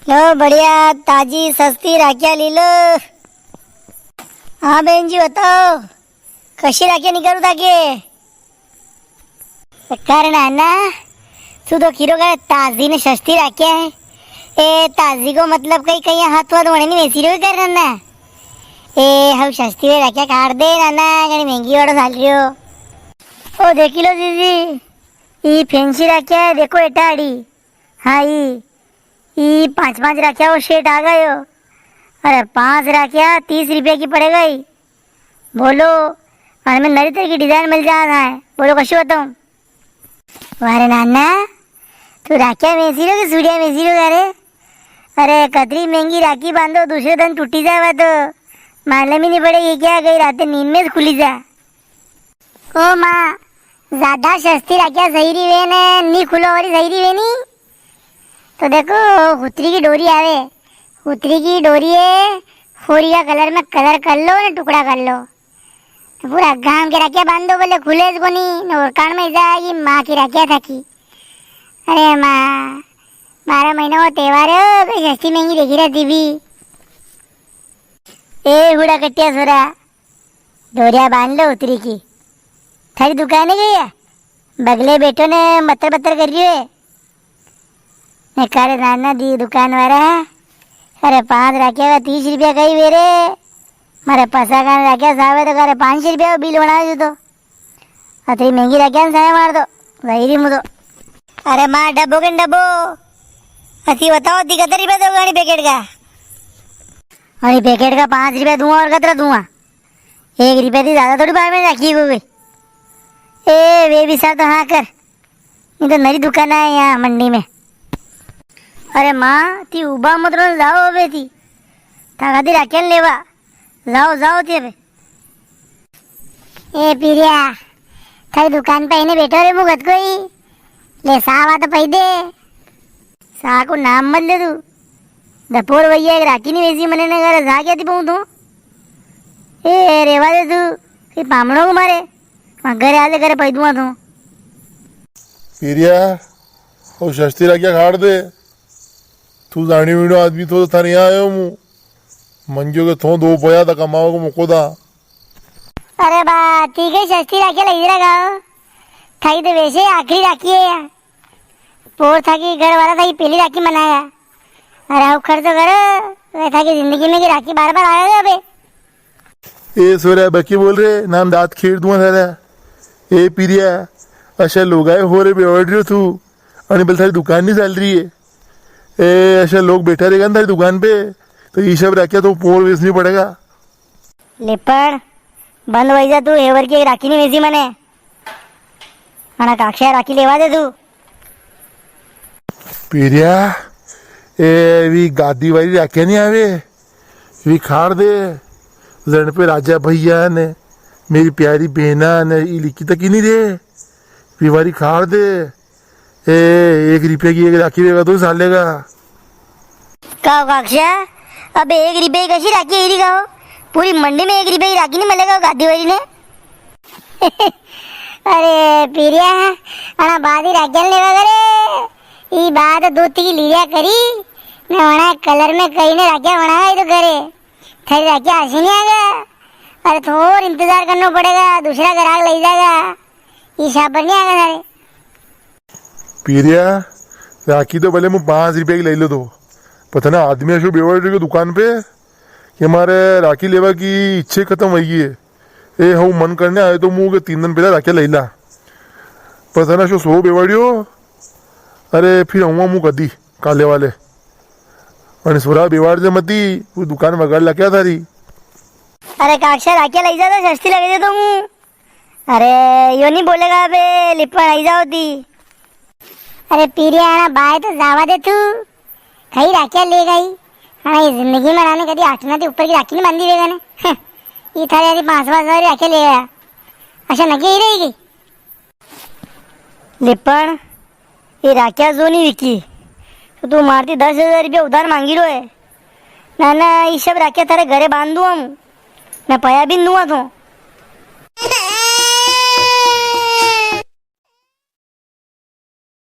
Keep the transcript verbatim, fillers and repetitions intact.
लो बढ़िया ताजी सस्ती राख्या ली लो। हाँ बहन जी बताओ, कशी राख्या निकालू थाके? कर नाना, तू तो खीरो करे ताजी ने सस्ती राख्या है। ए ताजी को मतलब कई कई हाथ वाथ होने नी वेची रो कर नाना। ए हम सस्ती वे राख्या काट दे नाना, घणी महंगी वाड़ो साल रियो। ओ देखी लो जीजी, ई फैंसी राख्या है, देखो एटा आड़ी। हाँ, ई, ई पाँच पाँच राख्या वो सेट आ गयो। अरे, पाँच राख्या तीस रुपया की पड़ेगा ई। बोलो, अरे में नरी तरह की डिजाइन मिल जाए है। बोलो, कशो बताऊं? वारे नाना, तू राख्या में सी रो कि सूड़िया में सी रो करे? अरे, कतरी महंगी राखी बांधो, दूसरे दिन टूटी जावा तो मालूम ही नी पड़ेगी क्या, गई रात नींद में खुली जा। ओ माँ, ज्यादा सस्ती राख्या सही री वे ने, नी खुलो वाली सही री वे नी। तो देखो, हुतरी की डोरी आवे, हुतरी की डोरी है, होरी का कलर में कलर कर लो ने टुकड़ा कर लो। पूरा गांव के राख्या बांध दो, बोले खुले ज कोनी, ने ओरकाण में जाएगी माँ की राख्या थाकी। अरे माँ, बारह महीना वो त्योहार है, कोई सस्ती महंगी देखी रहती भी। ए हुड़ा कटिया सोरा, डोरिया बांध लो उतरी की। थारी दुकान है क्या? बगले बैठो ने बतर बतर कर रही है। ने कारे नाना दी दुकान वाला, अरे पाँच राख्या का तीस रुपया कई वे रे। मारे पसा का राख्या सावे तो कारे पाँच सौ रुपया बिल बना दे तो। अतरी महंगी राख्या ने साया मार दो, वही री मुदो। अरे मार डब्बो के डब्बो। असी बताओ दी कतरी रुपया दोगा अणी पैकेट का? अणी पैकेट का पाँच रुपया दूंगा और कतरा दूंगा? एक रुपया थी ज्यादा थोड़ी बाहर में राखी हुई। ए, वे भी सर तो हाँ कर। ये तो नरी दुकान है यहाँ मंडी में। अरे माँ, ती उबा मत रो, जाओ अबे ती। थाका दी राख्या ने लेवा। जाओ, जाओ ती अबे। ए पीरिया, थारी दुकान पे इने बैठो रे मुगत कोई। ले सावा तो पै दे। सा को नाम मत ले तू। दपोर वैया एक राखी नी वेची मने ने घरे जा क्या थी पाऊँ तू? ए, रेवा दे तू। कई पामणो को मारे। वहाँ घरे आले घरे पै दूंगा तू। पीरिया, ओ सस्ती राख्या काट दे। तू जाणी वीणो आदमी थो, थारे यहाँ आयो मु। मंग्यो के थो दो पया था कमावा को मौको था। अरे बा, ठीक है, सस्ती राख्या लई रहा गाओ। थाई तो वैसे ही आखिरी राखी है यार। पोर थाकी घर वाला थाकी पहली राखी मनाया। अरे आओ खर्च करो, वे थाकी जिंदगी में की राखी बार बार आया अबे। ए सोरा, बकी बोल रे, नाम दांत खेड़ दूंगा थारा। ए पीरिया, अशा लोग आए हो रे बेवड़ रियो तू, अने बल थारी दुकान नी चल रही है। ए, अशा लोग बैठा रहेगा ना थारी दुकान पे, तो ये सब राख्या तो पोर वेचनी पड़ेगा। लिपण, बंद वई जा तू, हेवर की एक राखी नी वेची मने। अणा काक्षा राखी लेवा दे तू। पीरिया, ए, वी गादी वाली राख्या नी आवे, वी खाड़ दे। जण पे राजा भैया ने, मेरी प्यारी बहना ने, ई लिखी तक ही नी रे। वी वाली खाड़ दे। ए, एक रुपया की एक राखी देगा तो सालेगा। का हो काक्षा, अबे एक रुपया की कशी राखी है री का हो? पूरी मंडी में एक रुपया की राखी नी मिलेगा गादी वाली ने। अरे पीरिया, अणा बादी राख्या लेवा करे। ई बात दूध की लीलिया करी, ने वणा कलर में कई ने राख्या वणा ई तो करे। थारी राख्या हसी नी आगा। अरे थोर इंतजार करनो पड़ेगा, दूसरा ग्राहक लई जागा। ई साबर नी आगा थारे। पीरिया, राखी तो भले मु पाँच रुपया की लई लो तो, पर थने आदमी अशो बेवड़ रियो दुकान पे कि मारे राखी लेवा की इच्छा खत्म हुई है। ए, हूँ मन करने आयो तो मु के तीन दिन पहला राख्या लई ला, पर थने अशो सोरो बेवाड़ियो। अरे, फिर आऊंगा मु कदी काले वाले। अने सोरा बेवाड़ जे मती, वो दुकान वगाड़ ला क्या थारी? अरे काक्षा, राख्या लई जा तो सस्ती लगे दे तो मु। अरे, यो नी बोलेगा बे, लिपण आई जाओ दी। अरे पीरिया, अणा बाय तो जावा दे तू। कई राख्या ले गई। अणा ये जिंदगी में अणा ने कदी आठ आना ती ऊपर की राखी नी बांधी वेगा ने। हं, ये थारे आदि पाँच पाँच हजार राख्या ले गया। अच्छा, नगे ही रहेगी। लिपण, ये राख्या जो नी विकी, तो तू मारती दस हजार रुपया उधार मांगी रो है। ना, ना, ये सब राख्या थारे घरे बांध दूं हम। मैं पया भी नी दूंगा तो।